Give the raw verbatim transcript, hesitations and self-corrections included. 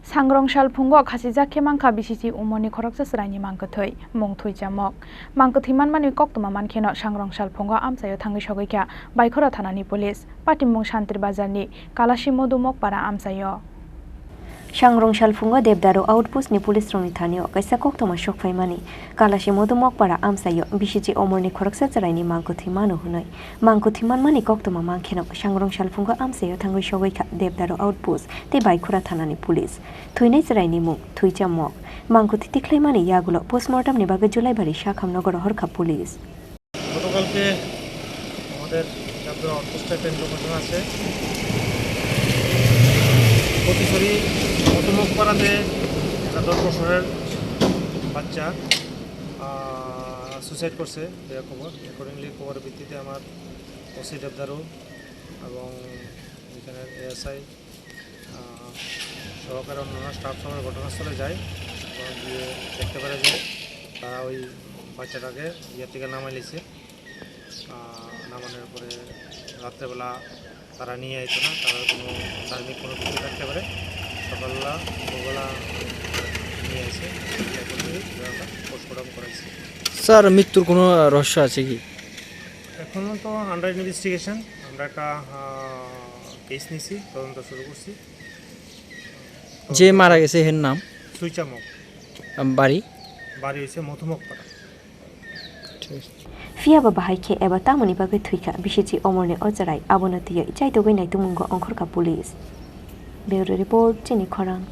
Sangrong salphungo khasijak khe mankha bisichi umorni khoroksa chwraini mangkwthwi, mung thwi chamok. Mangkwthwi manmani koktwma mankheno Sangrong salphungo amchaio thangwi sogwi kha Baikhora thanani police, patimung Santri Bazarni Kalashi Modu Mokpara amchaio. Sangrong salphungo Debdaru outpost ni police rokni thanio kaisa koktwma sokphaimani Kalashi Modu Mokpara amchaio bisichi umorni khoroksa chwraini mangkwthwi mano hwnwi. Mangkwthwi manmani koktwma mankheno Sangrong salphungo amchaio thangwi sogwi kha Debdaru outpost tei Baikhora thanani police. Thwinai chwraini mung Thwichamok. Mangkwthwi tikhlaimani yagulo postmortem ni bagwi Julaibari Sakham nogo rohor kha police. গতকালকে আমাদের চাকদা আউটপোস্টে একটা ইনফরমেশন আছে। পথিছড়ি মতুমুখ পাড়াতে একটা দশ বছরের বাচ্চা সুসাইড করছে, এ খবর। অ্যাকর্ডিংলি খবরের ভিত্তিতে আমার ওসি দেবদারু এবং এখানে এএসআই আহ, সহকারী অন্যান্য স্টাফ সহ ঘটনাস্থলে যায় এবং গিয়ে দেখতে পারে যে তারা ওই বাচ্চাটাকে ইয়ে থেকে নামাই নিয়েছে। আহ, নামানোর পরে রাত্রেবেলা তারা নিয়ে আইতো না, তারা কোনো ধার্মিক কোনো কিছু থাকতে পারে। সকালবেলা, ভোরবেলা নিয়ে এসে ইয়ে করতে ওরা পোস্টমর্টম করাইছে। স্যার, মৃত্যুর কোনো রহস্য আছে কি? এখনো তো আন্ডার ইনভেস্টিগেশন, আমরা একটা আহ, কেস নিছি, তদন্ত শুরু করছি। যে মারা গেছে, এর নাম? সুইচামক। আম, বাড়ি? বাড়ি হইছে মথুমকপাড়া। ঠিক আছে। Phiya ba bahai khe eba tamoni bagwi thwikha bisichi omorni o chwrai, abono twiwi chaitugwi naitugmungo ongkhorkha police. Bureau report, Chini Khorang.